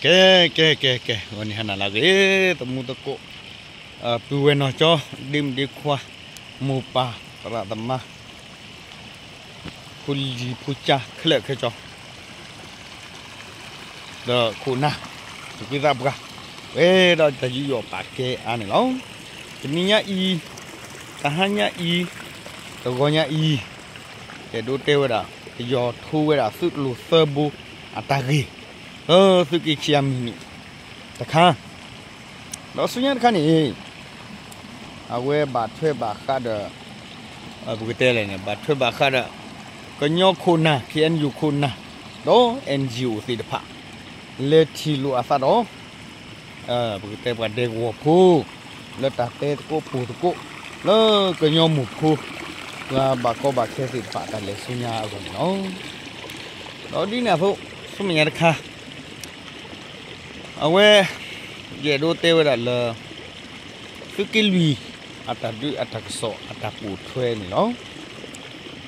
ကဲ ကဲ ကဲ ကဲ ဂီၤနံၤဟါနၤလၢအဂ့ၤ သမူသကိး ပုၢ်ဝဲၢ်နီၢ်ကၠီ ဒ့မုၣ်ဒ့ခွါ မိၢ်ပၢ် သရၣ်သမါ ဖိလံၤဖိကၠါခဲလၢာ်ခဲဆ့ ဒီးခိၣ်နၢ် သူၣ်က့သးပှၢ် ဝဲဒီးတၢ်ယူးယီၣ်ပာ်ကဲအါန့ၣ်လီၤ. တနံၤညါအံၤ တဟါညါအံၤ တဂီၤညါအံၤ ယအဲၣ်ဒိးတဲဝဲဒၣ် ပယီၤထိဝဲဒၣ်သုးကျိၤသၢဘိအတၢ်ဂ့ၢ် လၢသုးက့ခံအမုၢ်နံၤတခါ ဒီးဆူညါတခါန့ၣ် အဝဲဘၣ်ထွဲဘၣ်ဃးဒီး ပကတဲလဲၣ်န့ၣ် ဘၣ်ထွဲဘၣ်ဃးဒီး ကညီခိၣ်နၢ် ခ့ၣ်အဲၣ်ယူၣ်ခိၣ်နၢ် ဒီး အၣ်အၣ်ယူၣ်သ့ၣ်တဖၣ် လဲၤထံၣ်လိာ်အသးဒီး ပကတဲပှၤဒဲကဝီၤဖိ လၢတၢ်တဲသကိးပိၢ်သကိး လၢကညီမိၢ်ဖိ ပှၤဘၣ်ကီဘၣ်ခဲသ့ၣ်တဖၣ်အတၢ်လဲၤဆူညါအဂီၢ်န့ၣ်လီၤ. ဒီးဒ်န့ၣ်အသိး ဆူမဲာ်ညါတခါ အဝဲ ယအဲၣ်ဒိးတဲဝဲဒၣ်လၢ သုးက့လွံၢ် အတၢ်ဒုးအတၢ်ကစီၣ်အတၢ်ပိာ်ထွဲန့ၣ်လီၤ.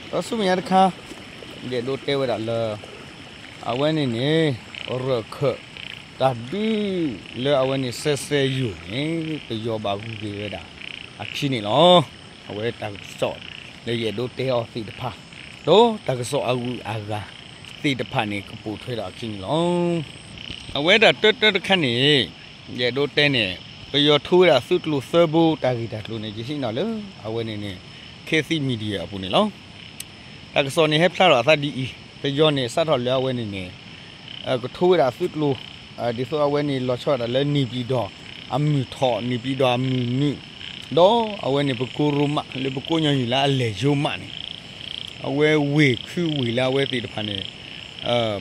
ဒီးဆူမဲာ်ညါတခါ ယအဲၣ်ဒိးတဲဝဲဒၣ်လၢ အဝဲန့ၣ်န့ၣ် ရၢၢ်ခၢၣ် တၢ်ဒုးလၢအဝဲန့ၣ် စဲစဲယိာ်န့ၣ် ပယီၤဘၣ်ဂုၤက့ၤဝဲဒၣ်အခံန့ၣ်လီၤ. အဝဲတၢ်ကစီၣ်လၢယအဲၣ်ဒိးတဲအီၤသ့ၣ်တဖၣ် ဒီးတၢ်ကစီၣ်အဂုၤအဂၤသ့ၣ်တဖၣ်န့ၣ် ကပိာ်ထွဲဒီးအခံန့ၣ်လီၤ. အဝဲဒၣ်တၢတၢတခါန့ၣ် ယအဲၣ်ဒိးတဲန့ၣ် ပယီၤထိဝဲဒၣ်သုးကျိၤသၢဘိတၢ်ဂ့ၢ်တၢ်ကျိၤန့ၣ် ယဟံးန့ၢ်လၢ အဝဲန့ၣ်န့ၣ် ခ့သံ media အပူၤန့ၣ်လီၤ. တၢ်ကစီၣ်န့ၣ်ဟဲဖျါထီၣ်အသးဒ်အံၤ ပယီၤန့ၣ်စးထီၣ်လၢအဝဲန့ၣ်န့ၣ် ကထိဝဲဒၣ်သုးကျိၤ ဒ်သိးအဝဲန့ၣ်လီၤဆီဒၣ်တၢ်လၢ နေပြည်တော် အမုၢ်ထီၣ် နေပြည်တော် အမုၢ်နုာ် ဒီးအဝဲန့ၣ် ပကိရိမး လၢပကိးညီနုၢ်လၢအလဲၤယိမးန့ၣ် အဝဲဝ့ၢ်ခုဝ့ၢ်လၢအဝဲသ့ၣ်တဖၣ်န့ၣ်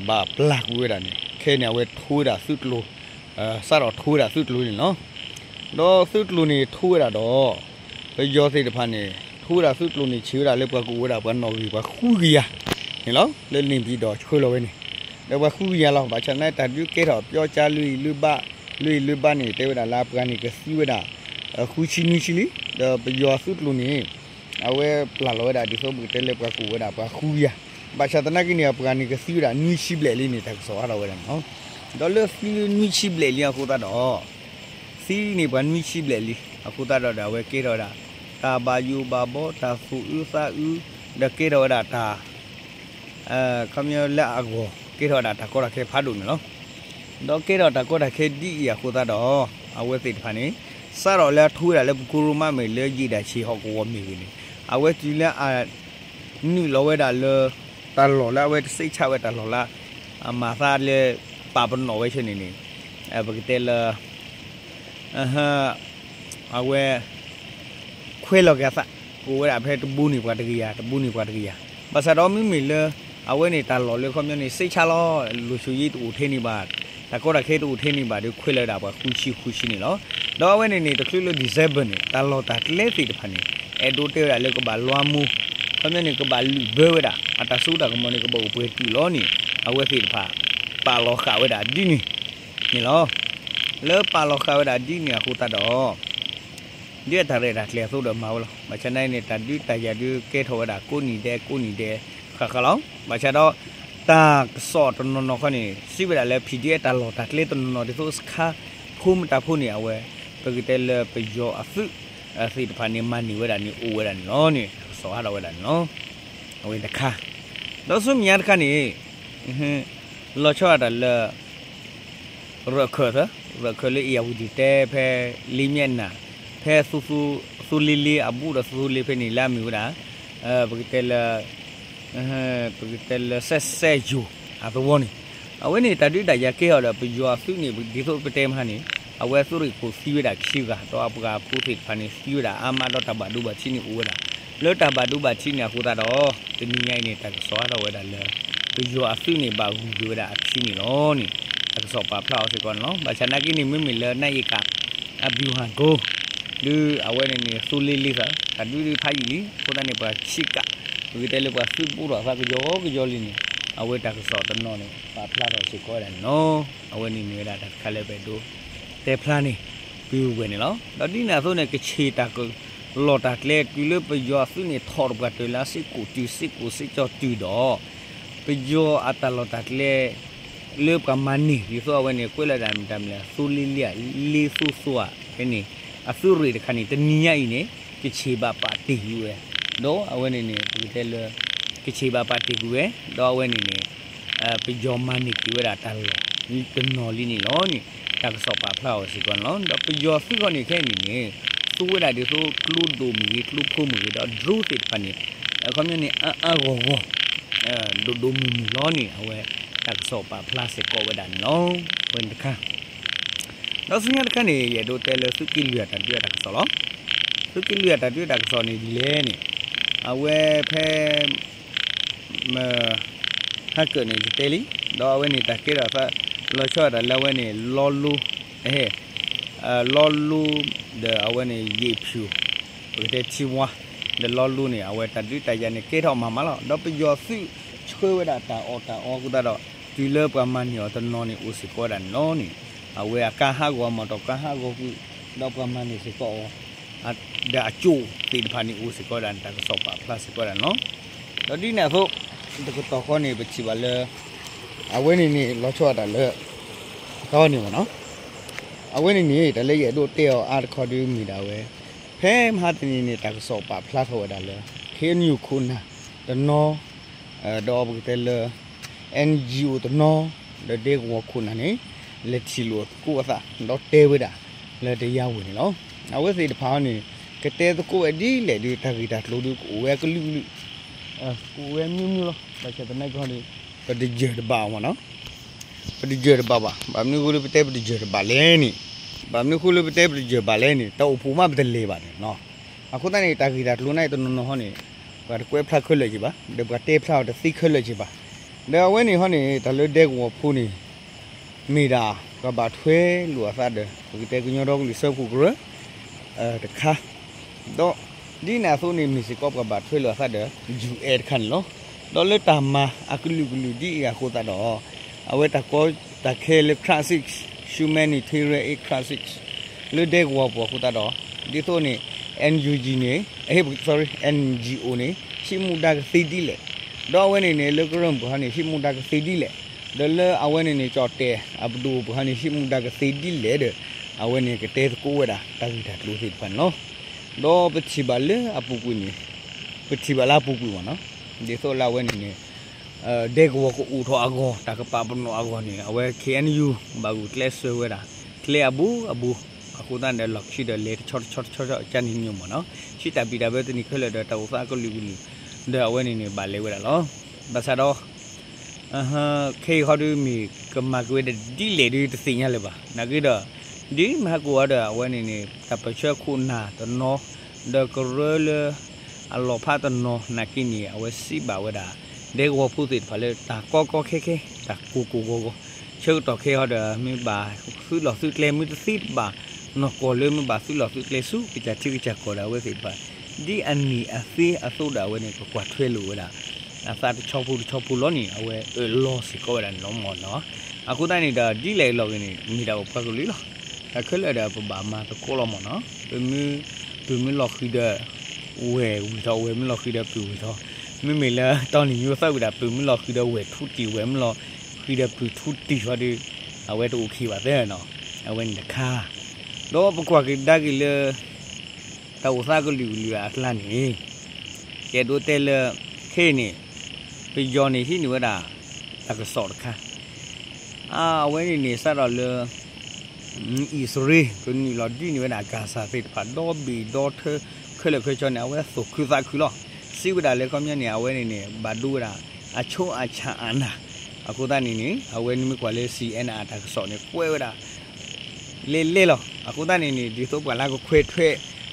ဘၣ်ပျၢ်ကွံာ်ဝဲဒၣ်န့ၣ် ခဲန့ၣ် အဝဲထိဝဲဒၣ်သုးကျိၤ စးထီၣ်ထိဝဲဒၣ်သုးကျိၤန့ၣ်လီၤ. ဒီးသုးကျိၤန့ၣ်ထိဝဲဒၣ်ဒီး ပယီၤသ့ၣ်တဖၣ်န့ၣ် ထိဝဲဒၣ်သုးကျိၤန့ၣ် ဆံးဝဲဒၣ်လၢပှၤကအိၣ်ဝဲဒၣ်ပှၤနီၣ်ဂံၢ်ပှၤဃုကယၤန့ၣ်လီၤ. လၢ နေပြည်တော် ဆှၢလီၤဝဲန့ၣ် ဒီးပှၤဃုကယၤလီၤ. ဘၣ်ဆၣ်သနာ်က့တၢ်ဒုးကဲထီၣ် ပြောက်ကျား လွံၢ်အံၤလွံၢ်ဘး လွံၢ်အံၤလွံၢ်ဘးန့ၣ် တဲဝဲဒၣ်လၢအပှၤန့ၣ်ကသံဝဲဒၣ် ဃုဆံနွံဆံလံ. ဒီးပယီၤသုးကျိၤန့ၣ် အဝဲပျၢ်လီၤဝဲဒၣ်ဒ်သိးပကတဲလၢပှၤကအိၣ်ဝဲဒၣ်ပှၤဃုကယၤ ဘၣ်ဆၣ်သနာ်က့န့ၣ် အပှၤန့ၣ်ကသံဝဲဒၣ်နွံဆံဘျဲၣ်လံန့ၣ် တၢ်ကစီၣ်ဟးထီၣ်ဝဲဒၣ်န့ၣ်လီၤ. ဒီးလၢသံနွံဆံဘျဲၣ်လံအဃိသတးဒီး သံန့ၣ်ပှၤနွံဆံဘျဲၣ်လံ အဃိသတးဒီး အဝဲကဲထီၣ်ဝဲဒၣ် တၢ်ဘၣ်ယိၣ်ဘၣ်ဘီ တၢ်သူၣ်အုးသးအုး ဒီးကဲထီၣ်ဝဲဒၣ်တၢ် ခီပညီလၢအဂီၢ် ကဲထီၣ်ဝဲဒၣ်တၢ်ကီတၢ်ခဲဖးဒိၣ်န့ၣ်လီၤ. ဒီးကဲထီၣ်တၢ်ကီတၢ်ခဲဒ်အံၤအဃိသတးဒီး အဝဲသ့ၣ်တဖၣ်န့ၣ် စးထီၣ်လၢအထိဝဲဒၣ်လၢပကိရိမးမ့ၢ်ဂ့ၤ လၢယံာ်ဒၣ်ဆံးဟီၣ်ကဝီၤမ့ၢ်ဂ့ၤန့ၣ် အဝဲတုၤလၢအ နုာ်လီၤဝဲဒၣ်လၢ တၢ်လီၢ်လၢအဝဲတစ့းဆါဝဲတၢ်လီၢ်လၢ အမၤသးလၢပာ်ပနီၣ်ဝဲဆၢန့ၣ်န့ၣ် ပကတဲလၢ အဝဲ ခွဲးလီၤက့ၤအသး ကအိၣ်ဝဲဒၣ်ဖဲတဘိန့ၣ်ပှၤတကယၤ တဘိန့ၣ်ပှၤတကယၤ ဘၣ်ဆၣ်ဒီးမ့မ့ၢ်လၢ အဝဲန့ၣ်တၢ်လီၢ်လၢခီပညီန့ၣ် စ့းဆါလီၤ လိၤဆိယ့တအိၣ်ထဲန့ၣ်ဘၣ် တၢ်ကီတၢ်ခဲတအိၣ်ထဲန့ၣ်ဘၣ်ဒီး ခွဲးလီၤဝဲဒၣ်ပှၤဃုဆံဃုဆံန့ၣ်လီၤ. ဒီးအဝဲန့ၣ်န့ၣ် တချုးလၢ December န့ၣ် တၢ်လီၢ်တၢ်ကျဲသ့ၣ်တဖၣ်န့ၣ် အဲၣ်ဒိးတဲဝဲဒၣ်လၢကဘၣ်လွှမ်းမိုး ခီပညီန့ၣ် ကဘၣ်လုၢ်ဘၢဝဲဒၣ် အတၢ်စိတၢ်ကမီၤန့ၣ် ကဘၣ်အိၣ်ပှဲၤတုာ်လီၤန့ၣ် အဝဲသ့ၣ်တဖၣ် ပာ်လီၤဃာ်ဝဲဒၣ်ဒ်န့ၣ်န့ၣ်လီၤ. လၢပာ်လီၤဃာ်ဝဲဒၣ်ဒ်န့ၣ်အဃိသတးဒီး ဒ်အတၢ်ရဲၣ်တၢ်ကျဲၤအသိးဒီးမၤဝဲလီၤ. ဘၣ်ဆၣ်သနာ်က့န့ၣ် တၢ်ဒုးတၢ်ယၤဒုးကဲထီၣ်ဝဲဒၣ်ကိးနံၤဒဲး ကိးနံၤဒဲး ဃၣ်ဃၣ်လီၤ. ဘၣ်ဆၣ်ဒီး တၢ်ကစီၣ်တနီၤနီၤခီန့ၣ် စံးဝဲဒၣ်လၢ PDF တၢ်လီၢ်တၢ်ကျဲတနီၤနီၤ ဒ်သိးစခါဖိမတၤဖိန့ၣ် အဝဲ ပကတဲလၢပယီၤအသုး သ့ၣ်တဖၣ်န့ၣ် မၤန့ၢ်ဝဲဒၣ်န့ၣ် အိၣ်ဝဲဒၣ်န့ၣ်လီၤန့ၣ် တၢ်ကစီၣ်ဟးထီၣ်ဝဲဒၣ်န့ၣ်လီၤ. အဝဲတခါ ဒီးဆူမဲာ်ညါတခါန့ၣ် လီၤဆီဒၣ်တၢ်လၢ ရၢၢ်ခၢၣ်သၢ ရၢၢ်ခၢၣ်လၢအ့ၣ်ယၣ်ဝတံၣ်တဲဖဲ လ့ၣ်မၠဲၣ်နၢ် ဖဲ သိလ့လ့အဘူးဒီးသိလ့ဖဲန့ၣ် လၢအမ့ၢ်ဝဲဒၣ် ပကတဲလၢ ပကတဲလၢစဲးစဲးယိၤအသဝီန့ၣ် အဝဲန့ၣ်တၢ်ဒုးတၢ်ယၤကဲထီၣ်ဒီး ပယီၤအသုးန့ၣ် ဒ်သိးပတဲမဟါန့ၣ် အဝဲသုးရ့ၣ်ခိၣ်သံဝဲဒၣ်ခံဂၤ ဒီးအပှၤဖိသ့ၣ်တဖၣ်န့ၣ်သံဝဲဒၣ်အါမး ဒီးတၢ်ဘၣ်ဒိဘၣ်ထံးန့ၣ်အိၣ်ဝဲဒၣ် လၢတၢ်ဘၣ်ဒိဘၣ်ထံးန့ၣ်အဃိသတးဒီး တနံၤညါအံၤန့ၣ် တၢ်ကစီၣ်ဟးထီၣ်ဝဲဒၣ်လၢ ပယီၤအသုးန့ၣ် ဘၣ်ဂုၤက့ၤဝဲဒၣ်အခံန့ၣ်လီၤန့ၣ် တၢ်ကစီၣ်ပာ်ဖျါအီၤစ့ၢ်ကီးန့ၣ်လီၤ. ဘၣ်ဆၣ်နာ်က့န့ၣ် မ့မ့ၢ်လၢနၢ်အ့ၣ်ကး အဘံၤဟၣ်ကိ ဒုးအဝဲန့ၣ်န့ၣ် သိလ့လ့သၢ တၢ်ဒုးဒုးဖးယံာ်လံ အဃိသတးန့ၣ် ပှၤဆံးကး ပကတဲလၢပှၤသုးဘူးထီၣ်အသးကယီကယီလံန့ၣ် အဝဲတၢ်ကစီၣ်တနီၤန့ၣ် ပာ်ဖျါထီၣ်စ့ၢ်ကီးဝဲဒၣ်န့ၣ်လီၤ. အဝဲန့ၣ်မ့ၢ်ဝဲဒၣ်တၢ်တခါလၢပအဲၣ်ဒိးတဲဖျါန့ၣ် ပုၢ်ဝဲၢ်န့ၣ်လီၤ. ဒီးဒ်န့ၣ်အသိးန့ၣ် ကဆ့ၣ်တၢ်က လီၢ်တၢ်ကျဲ တုၤလၢပယီၤအသုးန့ၣ် ထီၣ်တပှၢ်တၢၢ်လၢစ့ၢ်ကီးတုၤ စ့ၢ်ကီးစ့ၢ်ကီးတုၤဒီး ပယီၤအတၢ်လီၢ်တၢ်ကျဲ လၢပှၤမၤန့ၢ် ဒ်သိးအဝဲန့ၣ် ကွဲးလီၤဒၣ်မတၤမလဲၣ် သိလ့လ့ဧါ လ့သိသိဧါ ဖဲန့ၣ် အသုးရ့ၣ်တခါန့ၣ် တနံၤညါအံၤန့ၣ် ကဆံးဘၣ်ပာ်တ့ၢ်ကွံာ်ဝဲ, ဒီးအဝဲန့ၣ်န့ၣ် ပကတဲလၢ ကဆံးဘၣ်ပာ်တ့ၢ်ကွံာ်ဝဲ, ဒီးအဝဲန့ၣ်န့ၣ် ပယီၤမၤန့ၢ်က့ၤဝဲဒၣ်တၢ်လီၢ် တနီၤလံန့ၣ်လီၤန့ၣ် တၢ်ကစီၣ်ပာ်ဖျါအီၤစ့ၢ်ကီးန့ၣ်လီၤ. ဒီးပယီၤသုးခီန့ၣ်ခဲအံၤန့ၣ်န့ၣ် သူဝဲဒၣ်ဒ်သိးကျိဒိၣ်မ့ၢ်ဂ့ၤ ကျိဖိမ့ၢ်ဂ့ၤ ဒီး drone သ့ၣ်တဖၣ်န့ၣ် အခီပညီန့ၣ် အါအါဂီၢ်ဂီၢ် ဒိၣ်ဒိၣ်မုၢ်မုၢ်လီၤန့ၣ် အဝဲတၢ်ကစီၣ်ပာ်ဖျါစ့ၢ်ကီးဝဲဒၣ်န့ၣ်လီၤ. အဝဲန့ၣ်တခါ ဒီးဆူညါတခါန့ၣ် ယအဲၣ်ဒိးတဲလၢသုးက့လွံၢ်အတၢ်ဒုးအတၢ်ကစီၣ်လီၤ. သုးက့လွံၢ်အတၢ်ဒုးအတၢ်ကစီၣ်န့ၣ်ဒ်လဲၣ်န့ၣ် အဝဲဖဲ မ ဟးကၢၣ်န့ၣ် ယတဲလံ, ဒီးအဝဲန့ၣ်တၢ်ကဲထီၣ်သး လီၤဆီဒၣ်တၢ်လၢအဝဲန့ၣ် လီလိ အဟဲ လီလိ ဒီးအဝဲန့ၣ် ယ့ၣ်ဖၠူၣ် ပကတဲထံဝါ ဒီးလီလိန့ၣ် အဝဲတၢ်ဒုးတၢ်ယၤန့ၣ် ကဲထီၣ်မၤမးလီၤ. ဒီးပယီၤသုးဆှၢဝဲဒၣ်တၢ်အီၣ်တၢ်အီအဃိသတးဒီး တုၤလၢပှၤမၤန့ၢ်အီၤတနီၤန့ၣ် အိၣ်စ့ၢ်ကီးဝဲဒၣ်န့ၣ်လီၤန့ၣ် အဝဲအကါဟးဂီၤ မီၣ်တီၣ်ကါဟးဂီၤကွံာ် ဒီးပှၤမၤန့ၢ်စ့ၢ်ကီးအီၤ ဒီးအကၠိၣ်သ့ၣ်တဖၣ်န့ၣ် အိၣ်စ့ၢ်ကီးဝဲဒၣ်န့ၣ် တၢ်ကစီၣ်ပာ်ဖျါစ့ၢ်ကီးဝဲဒၣ်န့ၣ်လီၤ. ဒီးဒ်န့ၣ်အသိး တကတီၢ်ဃီန့ၣ် ပထံၣ်ဘၣ်လၢ အဝဲန့ၣ်န့ၣ် လီၤဆီဒၣ်တၢ်လၢ တၢ်ဝဲန့ၣ်မ့ၢ်နီၤ အဝဲန့ၣ်န့ၣ် တၢ်လၢယအဲၣ်ဒိးတဲအီၤအါတခီဒုးမ့ၢ်ဒၣ်ဝဲ ဖဲမဟါတနံၤန့ၣ် တၢ်ကစီၣ်ပာ်ဖျါထီၣ်ဝဲဒၣ်လၢ ခ့ၣ်အဲၣ်ယူၣ်ခိၣ်နၢ်တနီၤ ဒီးပကတဲလၢ NGO တနီၤ ဒီးဒဲကဝီၤခိၣ်နၢ်န့ၣ် လဲၤထံၣ်လိာ်သကိးအသး ဒီးတဲဝဲဒၣ်လၢတယါဝဲန့ၣ်လီၤ. အဝဲသ့ၣ်တဖၣ်န့ၣ် ကတဲသကိးဝဲဒ်လဲၣ်ဒုး တၢ်ဂ့ၢ်တၢ်ကျိၤဒုးကအိၣ်ဝဲအကလုာ်ကလုာ် ကအိၣ်ဝဲအမျိုးမျိုးလီၤ. ဘၣ်ဆၣ်သနာ်က့ဟီဒုး ပတယၢၢ်တဘၣ်အီၤမ့ၢ်နီၤ ပတယၢၢ်တဘၣ်ဘၣ်. ဘၣ်မနုၤအဃိလၢပတဲပတယၢၢ်တဘၣ်လဲၣ်န့ၣ် ဘၣ်မနုၤအဃိလၢပတဲပတယၢၢ်ဘၣ်လဲၣ်န့ၣ် တၢ်အိၣ်ဖှိၣ်မးပတလဲၤဘၣ်န့ၣ်လီၤ. အဃိသတးန့ၣ် တၢ်ဂ့ၢ်တၢ်ကျိၤန့ၣ်တနီၤနီၤဟီန့ၣ် ပှၤတကွဲးဖျါခဲလၢာ်က့ၤဘၣ် ဒီးပှၤတဲဖျါအီၤတသ့ခဲလၢာ်က့ၤဘၣ်. ဒီးအဝဲန့ၣ်ဟီန့ၣ် တၢ်လၢဒဲကဝီၤဖိန့ၣ် မ့ၢ်ဒၣ် ပှၤဘၣ်ထွဲလိာ်အသးဒီး ပကတဲကညီဒီကလုာ်စၢဖှိၣ်ကရၢ တခါ ဒီး ဒ်န့ၣ်အသိးန့ၣ် မ့ၢ်စ့ၢ်ကီးပှၤဘၣ်ထွဲလိာ်အသးဒီး ယူၣ်အဲၣ်တခါန့ၣ်လီၤ. ဒီးလၢတၢ်မၤအကလုာ်ကလုာ်ဒ်အံၤအဃိသတးဒီး အဝဲတၢ်ကီတၢ်ခဲလၢ crisis, humanitarian aid crisis လၢဒဲကဝီၤပူၤအဃိသတးဒီး ဒ်သိးန့ၣ် NUG န့ၣ် sorry, NGO န့ၣ် ဟံးမူဒါကသ့ဒ်လဲၣ်, ဒီးအဝဲန့ၣ်န့ၣ် လၢကရၢမိၢ်ပှၢ်ဟီန့ၣ် ဟံးမူဒါကသ့ဒ်လဲၣ်, ဒီးလၢအဝဲန့ၣ်န့ၣ် ကၠီၣ်တဲၣ်အပဒိၣ်ပှၢ်ဟီန့ၣ် ဟံးမူဒါကသ့ဒ်လဲၣ်ဒီး အဝဲန့ၣ်ကတဲသကိးဝဲဒၣ်တၢ်ဂ့ၢ်တၢ်ကျိၤသ့ၣ်တဖၣ်န့ၣ်လီၤ. ဒီးပထံၣ်ဘၣ်လၢအပူၤကွံာ်န့ၣ် ပထံၣ်ဘၣ်လၢအပူၤကွံာ်မ့ၢ်နီၤ, ဒ်သိးလၢအဝဲန့ၣ်န့ၣ် ဒဲကဝီၤကအိၣ်ထီၣ်အဂီၢ် တၢ်ကပာ်ပနီၣ်အဂီၢ်န့ၣ် အဝဲ KNU ဘၣ်ဂုာ်ကျဲးစၢးဝဲဒၣ် ကျဲအဘူးအဘူး, အဃိသတးန့ၣ်ဒီး လီၢ်ခံဒီးလဲၤတဆီတဆီတဆီတဆီ ကန့ၣ်ညိၣ်မ့ၢ်နီၤ, ဟံးတၢ်ဘံၣ်တၢ်ဘၢတနံၤခဲလၢာ်ဒီး တၢ်အိၣ်သးကလုာ်ကလုာ် ဒီးအဝဲန့ၣ်န့ၣ် ဘၣ်လဲၤဝဲဒၣ်လီၤ. ဘၣ်ဆၣ်ဒီး ခဲအံၤဃီဒုးမ့ၢ်ကမၤက့ၤဝဲဒၣ်ဒ်လဲၣ်ဒုးတသ့ၣ်ညါလၢၤဘၣ်. နာ်က့ဒီး ဒ်မဟါကိၣ်အီၤဒီး အဝဲန့ၣ်န့ၣ် တၢ်ပၢၢ်ဆၢခိၣ်နၢ်တနီၤ ဒီးကရၢလၢ အလီၤဖးတနီၤနာ်က့န့ၣ် အဝဲစံးဘၣ်ဝဲဒၣ် ဒဲကဝီၤဖိသ့ၣ်တဖၣ်လၢတၢ်ကီကီခဲခဲ တၢ်ကိၢ်ကိၢ်ဂီၤဂီၤ ဆၢကတီၢ်ခဲအံၤဒီး မ့ၢ်ဘၣ်သုးလီၢ်သုးကျဲ မ့ၢ်တသ့တဘၣ် နီၢ်ကီၢ်လၢမ့ၢ်ဘၣ်သုးလီၢ်သုးကျဲဆူ ကစၢ်ထံကစၢ်ကီၢ်ဒီးအဝဲသ့ၣ်တဖၣ် ဒ်အနံၣ်အသ့အသိးဒီး အဝဲန့ၣ် ကကွၢ်ထွဲလိာ်ဝဲဒၣ် အသးတဆီဖိတဆီဖိလီၤန့ၣ် အဝဲအၢၣ်လီၤစ့ၢ်ကီးဝဲဒၣ်န့ၣ်လီၤမ့ၢ်နီၤ. အဃိသတးန့ၣ်ဒီး ဒ်လဲၣ်အလီၢ်ဂ့ၤန့ၣ် မ့ၢ်ဒၣ်ပပှၤကလုာ်လီၤ. တၢ်ခဲလၢာ်ဒီးပဘၣ်မၤသကိးလီၤမ့ၢ်နီၤ. ပမ့ၢ် ပုၢ်မ့ၢ်လီၤဃံၤဒီး ဝဲၢ်ဝံၢ်ထီၣ်, ဝဲၢ်မ့ၢ်လီၤဃံၤဒီးပုၢ်ဝံၢ်ထီၣ်, မ့မ့ၢ်လၢတီနံၤညိသၢဝံၤဒီး ပုၢ်မ့ၢ်လီၤဃံၤဒီးဝဲၢ်ထူတံၢ်, ဝဲၢ်မ့ၢ်လီၤဃံၤဒီးပုၢ်ထူတံၢ်ဟီဒုး အဝဲတအိၣ်ခံဘၣ်သ့နီၤ. အဝဲန့ၣ်တခါ ဒီးပကွၢ်ကဒါက့ၤလၢ တၢ်အိၣ်သးကလုာ်ကလုာ်အကျါန့ၣ် ယအဲၣ်ဒိးတဲလၢ ခဲအံၤန့ၣ် ပယီၤန့ၣ်ဟံးန့ၢ်ဝဲဒၣ် တၢ်ကစီၣ်တခါ အဝဲန့ၣ်န့ၣ် စးထီၣ်လၢ အံၣ်စရ့လး ကနုာ်လီၤဒုးန့ၢ်ဝဲဒၣ် Gaza သ့ၣ်တဖၣ် ဒီဘ့ၣ်ဒီထၢ ခဲလၢာ်ခဲဆ့န့ၣ် အဝဲသူၣ်ခုသးခုလီၤ. စံးဝဲဒၣ်လၢခီပညီန့ၣ် အဝဲန့ၣ်န့ၣ် ဘၣ်ဒိဝဲဒၣ် အဆိအဆၣ်အနၢ်, အဃိသတးန့ၣ်န့ၣ် အဝဲန့ၣ်မ့ၢ်ကွၢ်လၢ CNA တၢ်ကစီၣ်န့ၣ် ကွဲးဝဲဒၣ် လဲၤလဲၤလီၤ. အဃိသတးန့ၣ်န့ၣ် ဒ်သိးပှၤလၢကခွဲးထွဲ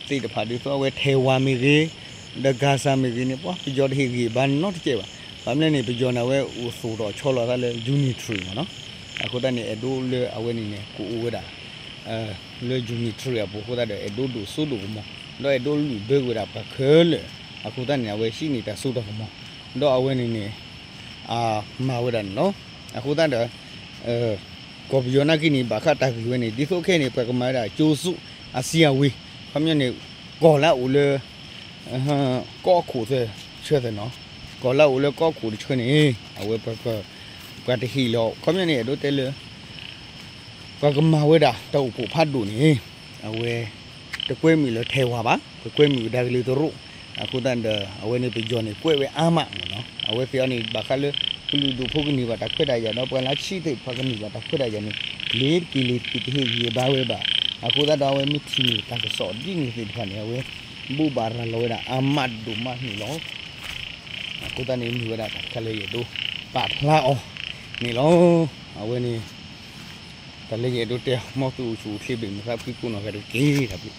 သ့ၣ်တဖၣ် ဒ်သိးအဝဲထဲဝါမ့ၢ်ဂ့ၤ ဒီး Gaza မ့ၢ်ဂ့ၤန့ၣ် ပှၤပယီၤတဟ့ၣ်ဂံၢ်ဘါနီတစဲးဘၣ်. ဘၣ်မနုၤန့ၣ် ပယီၤန့ၣ် အဝဲအိၣ်သူၣ်ထီၣ်ဆီလီၤသးလၢ unitary မ့ၢ်နီၤ. အဃိသတးန့ၣ် အဲၣ်ဒိးလၢအဝဲန့ၣ်န့ၣ် ကအိၣ်ဝဲဒၣ် လၢ unitary အပူၤအဃိသတးဒီး အဲၣ်ဒိးဒိၣ်စိဒိၣ်ကမီၤ ဒီးအဲၣ်ဒိးလုၢ်ဘၢက့ၤဝဲဒၣ်ပှၤခဲလၢာ်. အဃိသတးန့ၣ် အဝဲဟံးန့ၢ်တၢ်စိတၢ်ကမီၤ ဒီးအဝဲန့ၣ်န့ၣ် မၤဝဲဒၣ်န့ၣ်လီၤ. အဃိသတးဒီး ကီၢ်ပယီၤနာ်က့န့ၣ် ဘၣ်ဃးတၢ်ဂ့ၢ်ဝဲန့ၣ် ဒ်သိးခဲအံၤန့ၣ် ပှၤကမၤဝဲဒၣ် ကၠိစူၣ် အစံအဝ့ၢ် ခီပညီန့ၣ် ကီၢ်လၢအအိၣ်လၢ ကီၢ်ခိၣ်သၢဆၢသနီၤ, ကီၢ်လၢအအိၣ်လၢကီၢ်ခိၣ်တဆၢန့ၣ် အဝဲပှၤပှၤ ပှၤတဟ့ၣ်လီၤ ခီပညီန့ၣ် အဲၣ်ဒိးတဲလၢ ပှၤကမၤဝဲဒၣ်တၢ်အိၣ်ဖှိၣ်ဖးဒိၣ်န့ၣ် အဝဲ တကွဲမုာ်လၢထဲဝၤဘၣ်, ကကွဲမုာ်ဝဲဒၣ်ကလုာ်တရူး, အဃိသတးဒီး အဝဲန့ၣ်ပယီၤန့ၣ် ကွဲးဝဲအါမးမ့ၢ်နီၤ, အဝဲသ့ၣ်အီၤန့ၣ် ဘၣ်ဃးလၢ ကလုာ်ဒူၣ်ဖိကန့ၢ်ဘၣ်တၢ်ခွဲးတၢ်ယာ်ဒီး ပှၤလၢဆံသ့ၣ်တဖၣ်ကန့ၢ်ဘၣ်တၢ်ခွဲးတၢ်ယာ်န့ၣ် လ့ၤတက့ၤလ့ၤတက့ၤ တဟ့ၣ်ဂံၢ်ဘါဝဲဘၣ်, အဃိသတးဒီး အဝဲမ့ၢ်ထံၣ်န့ၢ်တၢ်ကစီၣ်ဒ်န့ၣ်သ့ၣ်တဖၣ်န့ၣ် အဝဲ ဘိးဘၣ်ရၤလီၤဝဲဒၣ်အါမးဒိၣ်မးန့ၣ်လီၤ. အဃိသတးန့ၣ် မ့ၢ်ဝဲဒၣ်တၢ်တခါလၢယအဲၣ်ဒိး ပာ်ဖျါအီၤန့ၣ်လီၤ. အဝဲန့ၣ် တၢ်လၢယအဲၣ်ဒိးတဲ မ်သုအိၣ်ဆူၣ်အိၣ်ချ့ဘၣ်မုာ်သးဖှံကိးနီၢ်ဂၤဒဲးတက့ၢ်တၢ်ဘျုး.